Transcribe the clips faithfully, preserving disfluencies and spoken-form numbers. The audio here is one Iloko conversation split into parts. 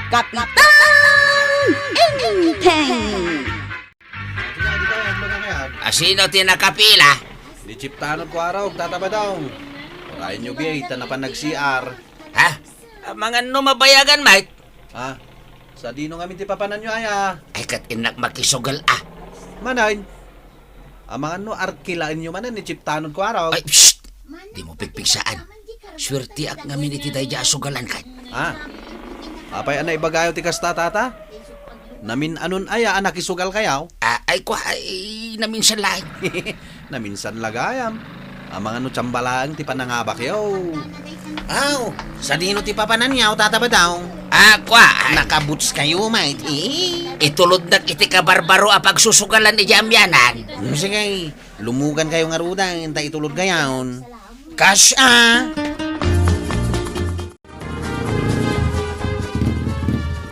Kapitan Enteng! Asino ti nakapila? Ni Chief Tanod Kuarog, Tata Badong. Urayenyo biay, ta napan nag-C R. Ha? Amangan no mabayagan, Mike? Ha? Sadino ngamin ti papananyo aya? Ay, ket innak makisugal, ah. Manen? Amangan no arkilaenyo manen ni Chief Tanod Kuarog? Ay, psst! Dimo pigpigsaan. Suerteak ngamin iti daydiay a sugalan, ket. Ha? Apay a naibagayo ti kasta, Tata? Namin-anon aya a nakisugalkayo? Ah, ay, kua, ay, naminsan laeng. Naminsan la gayam. Amangan no tsamba laeng ti panangabakyo. Aw, sadino ti papananyo, Tata Badong? Ah, kua, ay. Nakabootskayo, mait, eh? Itulodnak iti kabarbaro a pagsusugalan iti amianan. Hmm, sige, lumugankayo ngaruden, ta itulodkayon. Kasla!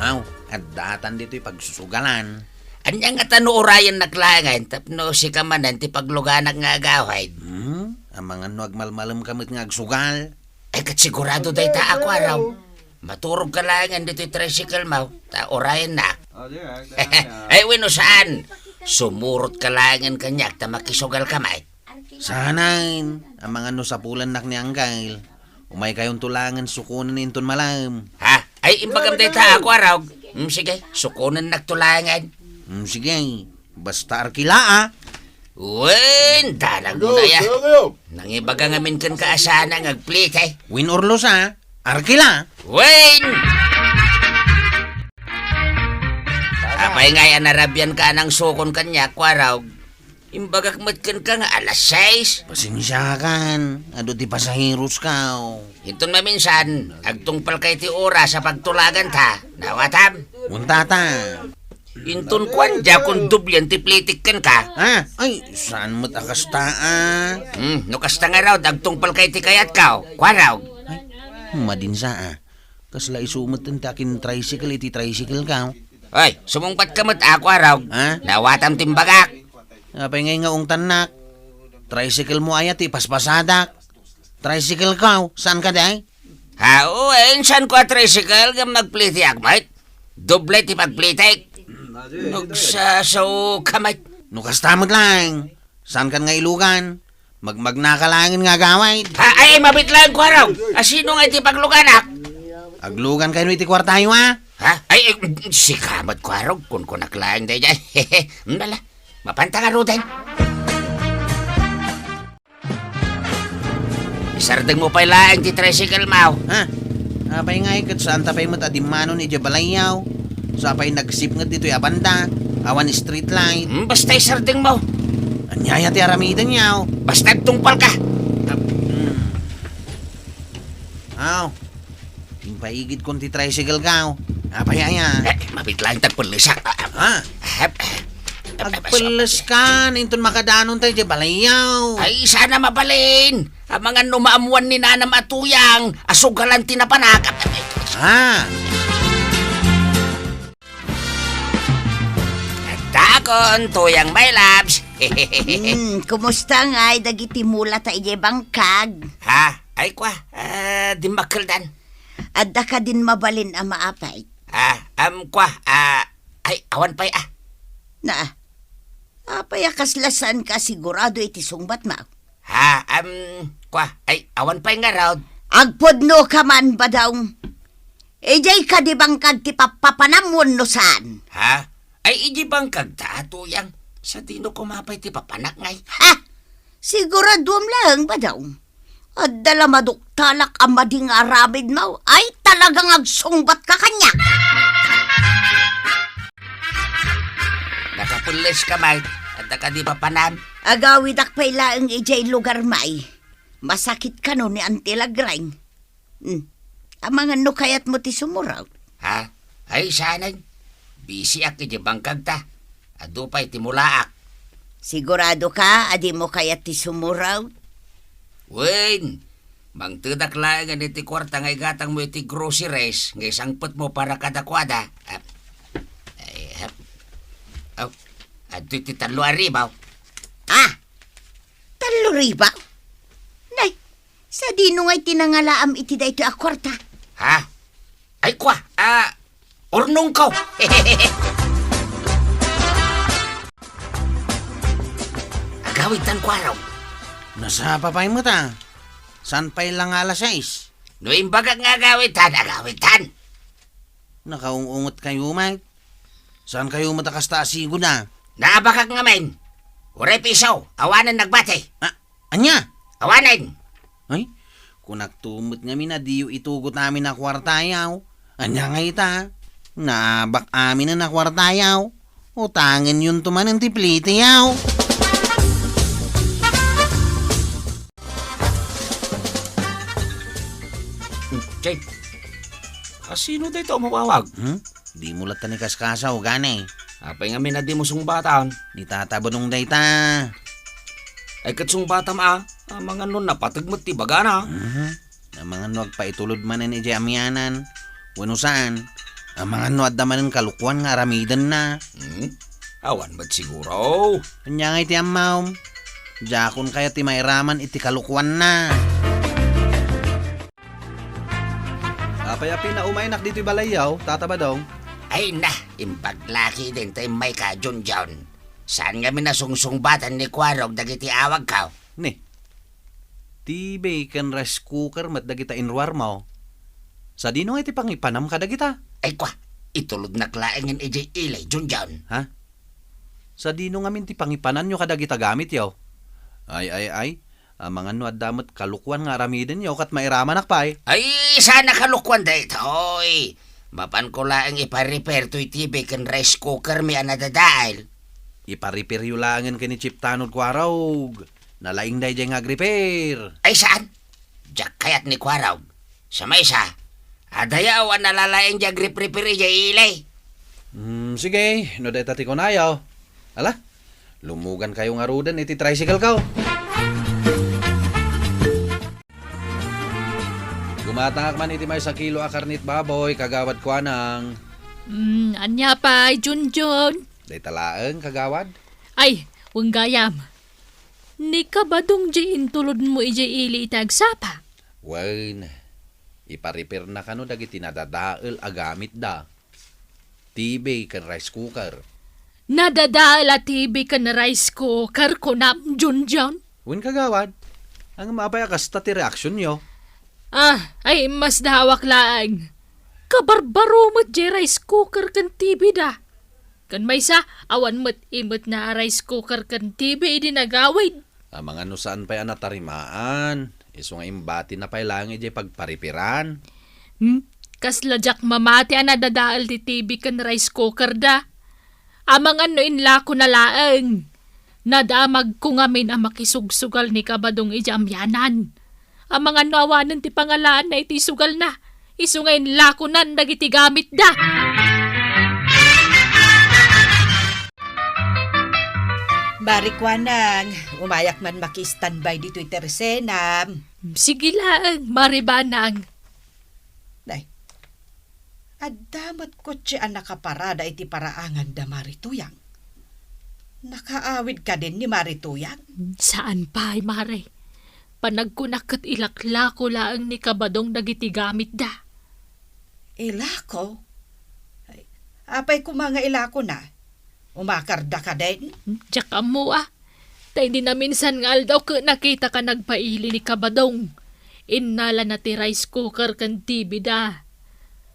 Aw, addatan ditoy pagsusugalan. Ania ngata no urayennak laengen tapno sika manen ti pagluganak nga agawid? Hmm? Amangan no agmalmalemka met nga agsugal? Ay, ket sigurado dayta a Kuarog. Maturogka laengen ditoy tricycle mo, ta urayennak. Ay, wenno saan? Sumurotka laengen kaniak ta makisugalka met. Saanen, amangan no sapulannak ni Angkel. Umaykayonto laengen sukonen inton malem. Ha? Ay, imbagam dayta a Kuarog. Mm, sige, sukonennakto laengen. Mm, sige, basta arkila, ah. Wen, dalag mo na ya. Nangibaga ngamin kenka a saan nga agplete. Wen, Orlos, ah. Arkila. Wen! Apay ngay a narabianka a nangsukon kaniak, Kuarog? Imbagak met kenka nga alas sais. Pasensiakan, adu ti pasaherosko. Inton maminsan, agtungpalka iti oras a pagtulaganta. Nawatam? Wen, Tata. Inton kuan, diakon doblian ti plitek kenka. Ah, ay, saan met a kasta, ah? Hmm, no kasta ngarud, agtungpalka iti kayatko. Kuarog. Ay, madinsa, ah. Kasla isu met ti akin-tricycle iti tricycle-ko. Oy, sumungbatka met, a Kuarog. Ha? Nawatam ti imbagak. Apay ngay nga ungtannak? Tricycle mo aya ti ipaspasadak. Tricycle-ko, saan kadi? Ha, wen, saanko a tricycle ngem nagpliteak met? Doble ti pagplitek. Nagsasaoka met. No kasta met laeng, saankan nga ilugan? Magmagnaka laengen nga agawid. Ha? Ay, ay, mabit laeng, Kuarog. Asino nga iti pagluganak? Aglugan kayo iti kuartayo, ha? Ha? Ay, ay, sika met, Kuarog. Kunkunak laeng daydiay. Nala, mapanta ngaruden. Isardeng mo pay laeng ti tricycle mo. Ha? Apay ngay ket saanta pay met a dimmanon idiay balayyo. Sa pay nagsipnget ditoy a banda, awan street light. Hmm, basta isardeng mo. Ania aya ti aramidenyo? Basta agtungpalka. Hmm. Aw, impaigidkon ti tricycle-ko. Apay aya? Eh, mabit laeng ti agpellesak. Ah, ah. Ha? Ah, ah. Agpelleska, inton makadanon tayo idiay balayyo. Ay, saan a mabalin. Amangan no maammuan ni nanam a Tuyang a sugalan ti napanak. Ha? Dakon, Tuyang, my loves. Hmm, kumusta ngay dagiti mulata idiay bangkag? Ha? Ay, kua, ah, dimmakkeldan. Adda kadin mabalin a maapay? Ah, am, kua, ah, ay, awan pay, ah. Na, apay a kasla saanka a sigurado iti sungbatmo? Ha, am, kua, ay, awan pay ngarud. Agpudnoka man, Badong. Idiay kadi bangkag ti pappapanam wenno saan? Ha? Ay, idiay bangkagta, Tuyang. Sadino koma pay ti papanak ngay? Ha? Siguraduam laeng, Badong. Adda la maduktalak a madi nga aramidmo, ay talagang agsungbatka kaniak. Nakapelleska met, adda kadi papanam? Agawidak pay laeng idiay lugarmo. Masakit kano ni Auntie Lagreng. Hmm. Amangan no kayatmo ti sumurot? Ha? Ay, saanen. Busyak idiay bangkagta. Adu pay ti mulaak. Siguradoka a dimo kayat ti sumurot? Wen, mangtedak laengen iti kuarta nga igatangmo iti groceries nga isangpetmo para kadakuada. Ah, ay, ah. Aw, adtoy ti tallo a ribaw. Ah! Tallo ribaw? Nay, sadino ngay ti nangalaam iti daytoy a kuarta? Ha? Ay, kua, ah, Urnongko. Agawidtan, Kuarog. Nasapa pay met a. Saan pay la nga alas sais? No imbagak nga agawidtan, agawidtan. Nakaung-unget kayo, Mike. Saan kayo met a kasta a sigud a? Naabakak ngamin. Uray piso, awanen nagbati. Ah, ania? Awanen. Ay, kunak to met ngamin a diyo itugot amin a kuartayaw. Ania nga ita? Naabak amin a kuartayaw. Utangen yun to manen ti plitiyaw. Jay, a sino dayta umawawag? Hmm? Di mo latta ni kaskasaw, gani. Apay ngamin a di mo sungbatan? Ni Tata Badong dayta. Ay, ket sungbatam a, amangan no napateg met ti bagana. Mhm. Amangan no agpaitulod manen idiay amianan. Wenno saan? Amangan no adda manen kalokuan nga aramidenna. Hmm? Awan met siguro. Ania nga iti ammom? Diakon kayat ti mairaman iti kalokuanna. Apay a pinaumaynak ditoy balayyo, Tata Badong? Ay na, imbag la ketdin ta immayka, Junjun. Saan ngamin a sungsungbatan ni Kuarog dagiti awagko? Ni, T V ken rice cooker met dagita inruarmo. Sadino nga iti pangipanam kadagita? Ay kua, itulodnak laengen idiay ili, Junjun. Ha? Sadino ngamin ti pangipananyo kadagita gamityo? Ay, ay, ay. Amangan no adda met kalokuan nga aramidenyo ket mairamanak pay. Ay, saan a kalokuan daytoy. Mapanko laeng ipa-repair toy T V ken rice cooker mi a nadadael. Ipa-repairyo laengen ken ni Chief Tanod Kuarog. Nalaing daydiay nga agrepair. Ay, saan? Diak kayat ni Kuarog. Sa maysa, adayo a nalalaing diay agrepair idiay ili. Hmm, sige, no dayta ti kunayo. Ala, lumugankayo ngaruden iti tricycle ko. Gumatangak man iti maysa kilo a karnit baboy, Kagawad Kuanang. Hmm, ania pay, Junjun? Dayta laeng, Kagawad. Ay, wen gayam. Ni Kabadong diay intulodmo idiay ili iti agsapa? Wen, ipa-repairna kano dagiti nadadael a gamitda. T V ken rice cooker. Nadadael a T V ken rice cooker, kunam, Junjun? Wen, Kagawad. Ngem apay a kasta ti reaksionyo? Ah, ay, masdawak laeng. Kabarbaro met diay rice cooker ken T V da. Ken maysa, awan met imetna a rice cooker ken T V idi nagawid. Amangan no saan pay a natarimaan, isu nga imbatina pay laeng idiay pagparipiran. Hmm? Kasla diak mamati a nadadael ti T V ken rice cooker da. Amangan no inlakona laeng. Nadamagko ngamin a makisugsugal ni Kabadong idiay amianan. Amangan no awanen ti pangalaanna iti sugalna, isu nga inlakonan dagiti gamitda. Mari Kuanang, umayak man maki-standby ditoy tersenam. Sige laeng, Mari Banang. Nay, adda met kotse a nakaparada iti paraangan da Mari Tuyang. Nakaawid kadin ni Mari Tuyang? Saan pay, Mari. Panagkunak ket ilaklako laeng ni Kabadong dagiti gamitda. Ilako? Ay, apay koma nga ilakona? Umakarda kadin? Diak ammo a. Ta idi naminsan nga aldaw ket nakitaka nagpaili ni Kabadong. Innalana ti rice cooker ken T V da.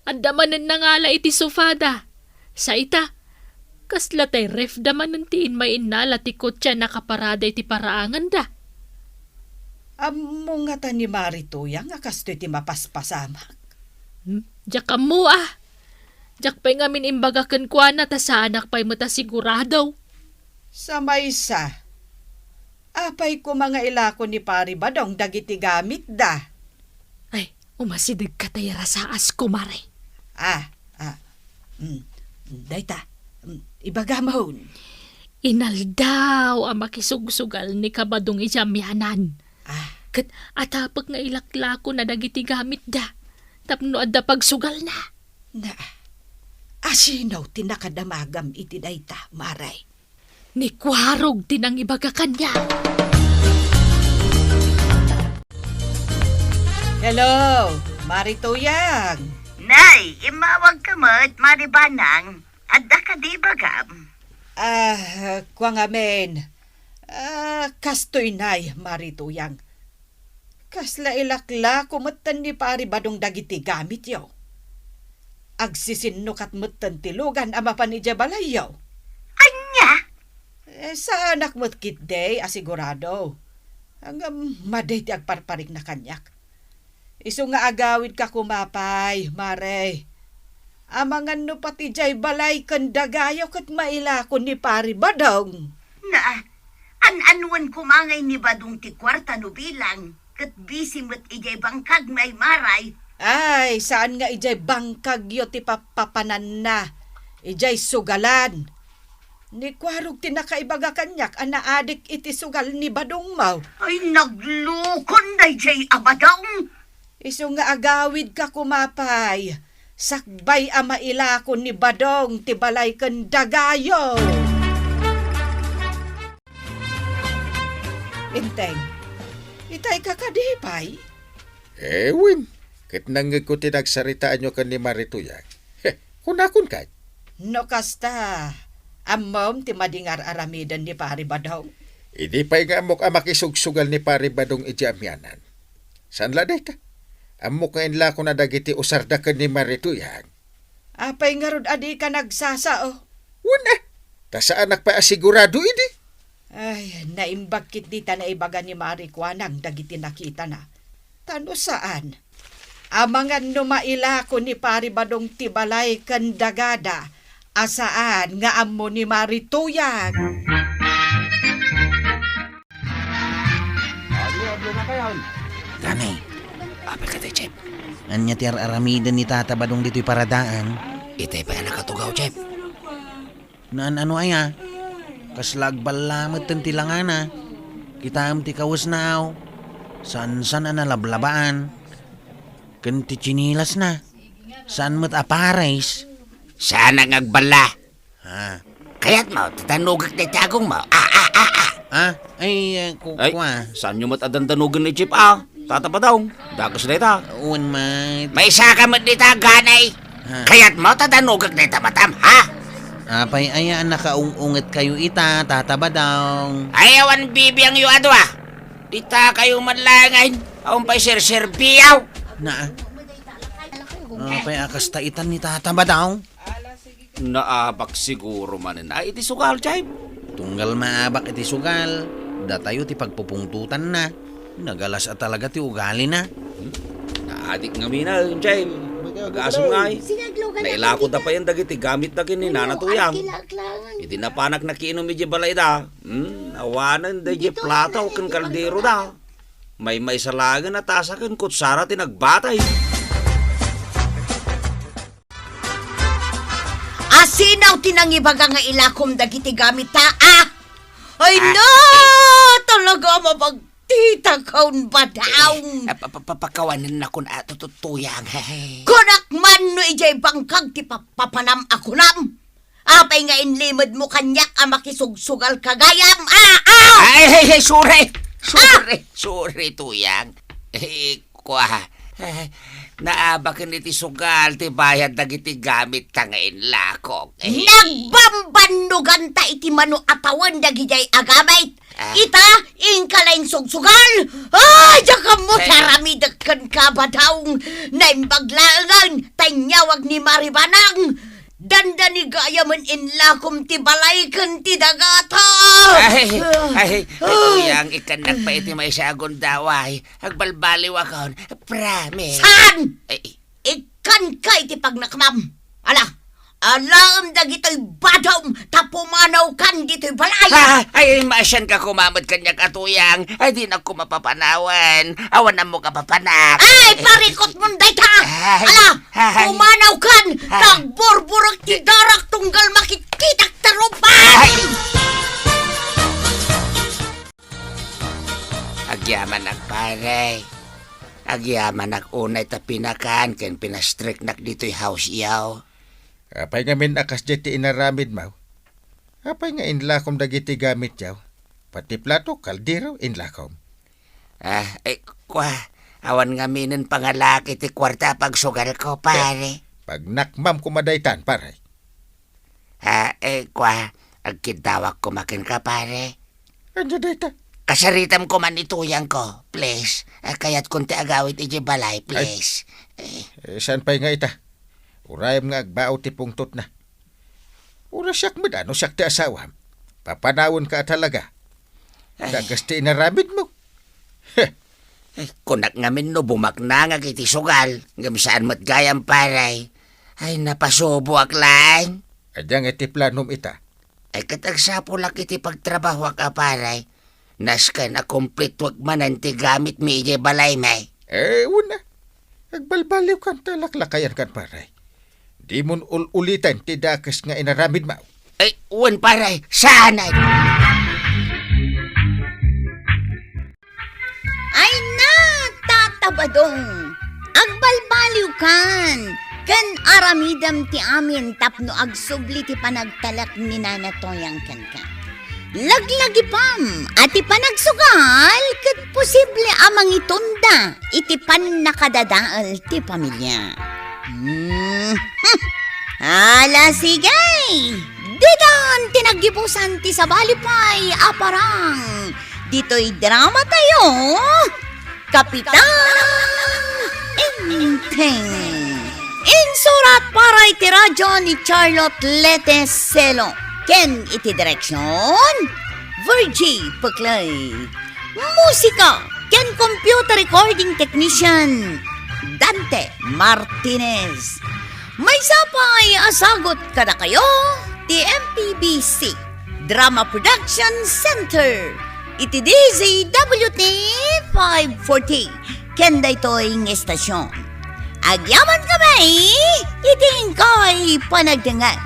Adda manen nangala iti sofada. Sa ita, kasla tay ref da manen ti immay innala ti kotse a nakaparada iti paraanganda. Ammo ngata ni Mari Tuyang a kastoy ti mapaspasamak? Hmm, diak ammo a. Diak pay ngamin imbaga kenkuana ta saanak pay met a sigurado. Sa maysa, apay koma nga ilako ni Pari Badong dagiti gamitda? Ay, umasidegka ta irasaas, kumare. Ah, ah, mm, dayta, mm, ibagam, Hon. Inaldaw a makisugsugal ni Kabadong idiay amianan. Ah. Ket atapek nga ilaklakona dagiti gamitda tapno adda pagsugalna. Na, asino ti nakadamagam iti dayta, Mare? Ni Kuarog ti nangibaga kaniak. Hello, Mari Tuyang. Nay, immawagka Met, Mari Banang, adda kadi ibagam? Ah, kua ngamin. Ah, kastoy nay, Mari Tuyang. Kasla ilaklako metten ni Pari Badong dagiti gamityo. Agsisinnukat metten ti lugan a mapan idiay balayyo. Ania? Eh, saanak met ketdi a sigurado. Ngem madi ti agparparikna kaniak. Isu nga agawidka koma pay, Mare. Amangan no pati diay balay ken dagayo ket mailako ni Pari Badong. Na, an-anuan koma ngay ni Badong ti kuarta no bilang, ket bisi met idiay bangkag, Mare. Ay, saan nga idiay bangkagyo ti papapananna. Idiay sugalan. Ni Kuarog ti nakaibaga kaniak a naadik iti sugal ni Badongmo. Ay, naglukon daydiay a Badong! Isu nga agawidka koma pay, sakbay a mailako ni Badong ti balay ken dagayo. Enteng, itay ka kadi pay? Eh, wen, ket nangngegko ti nagsaritaanyo ken ni Mari Tuyang. He, kunakon kay? No kasta, ammom ti madi nga ar-aramiden ni Pari Badong? Idi pay nga ammok a makisugsugal ni Pari Badong idiay amianan. Saan la dayta? Ammok nga inlakona dagiti usarda ken ni Mari Tuyang. Apay ngarud a dika nagsasao? Wen, eh. Ta saanak pay a sigurado idi. Ay, naimbag ketdi ta naibaga ni Mari Kuanang dagiti nakitana. Ta no saan, amangan no mailako ni Pari Badong ti balay ken dagada a saan nga ammo ni Mari Tuyang. Dani, apay ka, Jep? Ania ti ar-aramiden ni Tata Badong ditoy paradaan? Itay pay a nakatugaw, Jep. Naan-ano aya? Kasla agballa metten ti langana. Kitaem ti kawesna, aw. Sansan a nalablabaan. Ken ti tsinilasna. Saan met a pares. Saan nga agballa. Ha? Kayatmo, tatannogek dayta agongmo. Ah, ah, ah, ah. Ha? Ay, eh, ku-, Ay, kua. Saanyo met a dandanogen ni Jep, a? Tata Badong, dakes dayta. Wen met. Maisaka met dita, ganay. Ha? Kayatmo, tatannogek dayta matam, ha? Apay aya a nakaung-ungetkayo ita, Tata Badong? Ay, awan bibiangyo a dua. Ditakayo man laengen. Awan pay serserbiaw. Na. Apay a kasta itan ni Tata Badong? Naabak siguro manen a iti sugal, Jaime. Tunggal maabak iti sugal, datayo ti pagpupungtotanna. Nagalas a talaga ti ugalina. Hmm? Naadik ngamin a, Jaime. Agasem ngay. Nailako da payen dagiti gamitda ken ni Nana Tuyang. Idi napanak nakiinum idiay balayda. Hmm, awanen daydiay plato ken kaldero da. Maymaysa laengen a tasa ken kutsara ti nagbatay. Asino ti nangibaga nga ilakom dagiti gamitta, a? Ay, ah, no! Eh. Talaga, mabagtita kaon, Badong. Eh, eh, ah, pa-, pa-, pa-, pakawanennakon a tututuyang, he, he. Kunak man no idiay bangkag ti papapanam a kunam. Apay nga inlimedmo kaniak a makisugsugal ka gayam, a? A? Ay, hey, hey, sorry. Sorry, ah! Sorry, Tuyang. Eh, Kua, eh, naabaken iti sugal ti bayad dagiti gamitta nga inlakok. Eh. Nagbambannoganta iti mano a tawen dagidiay a gamit. Ah. Ita, inka la insugsugal. Ay, diak ammo ti aramidek kenka, Badong. Naimbag laengen ta inyawag ni Mari Banang. Dandani gayamen inlakom ti balay ken ti dagata. Ay, ay, ay, Tuyang, ikkannak pay iti maysa a gundaway. Agbalbaliwakon, promise. Saan? Ay. Ikkanka iti pagnakmam. Ala, alaem dagitoy Badong ta pumanawkan ditoy balay. Ah, ay, maasianka koma met kaniak a Tuyang. Ay, dinak koma papanawen. Awan ammok a papanak. Ay, parikutmon dayta. Ay, ala, ay, pumanawkan, ay, ta agburburek ti darak tunggal makitkitak ta rumbas. Ay. Agyamanak, pare. Agyamanak unay ta pinakan ken pinastriknak ditoy house-yo. Apay ngamin a kasdiay ti inaramidmo? Apay nga inlakom dagiti gamityo? Pati plato, kaldero, inlakom. Ah, eh, kua, awan ngaminen pangalaki ti kuarta a pagsugalko, pare. Pagnakmam koma daytan, pare. Ah, eh, kua, agkiddawak koma kenka, pare. Ania dayta? Kasaritam koma ni tuyangko, please. Ah, kayatkon ti agawid idiay balay, please. Eh. Eh, saan pay nga ita? Urayem nga agbao ti pungtotna. Uray siak met a no siak ti asawam. Papanawenka a talaga. Ay. Dagas ti inaramidmo. Heh. Eh, kunak ngamin no bumaknangak iti sugal, ngem saan met gayam, pare. Ay, napasuboak laeng. Ania nga iti planom ita? Ay, ket agsapulak iti pagtrabahoak a, pare. Nasken a kumplituek manen ti gamitmi idiay balaymi. Eh, wen a. Agbalbaliwkan ta laklakayankan, pare. Dimon ul-uliten ti dakes nga inaramidmo. Ay, wen, pare, saanen. Ay na, Tata Badong! Agbalbaliwkan ken aramidem ti amin tapno agsubli ti panagtalek ni Nana Toyang kenka. Laglagipem a ti panagsugal ket posible a mangitunda iti pannakadadael ti pamilia. Hmm. Ala, sige! Ditan ti naggibusan ti sabali pay a parang ditoy drama tayo, Kapitan Enteng. Insurat para iti radyo ni Charlotte Lete Selo ken iti direksyon, Virgie Peclay. Musika ken computer recording technician, Dante Martinez. Maysa pay a sagut kadakayo ti M P B C Drama Production Center iti D Z W T five forty ken daytoy nga estasion. Agyaman kami iti inkay panagdengngeg.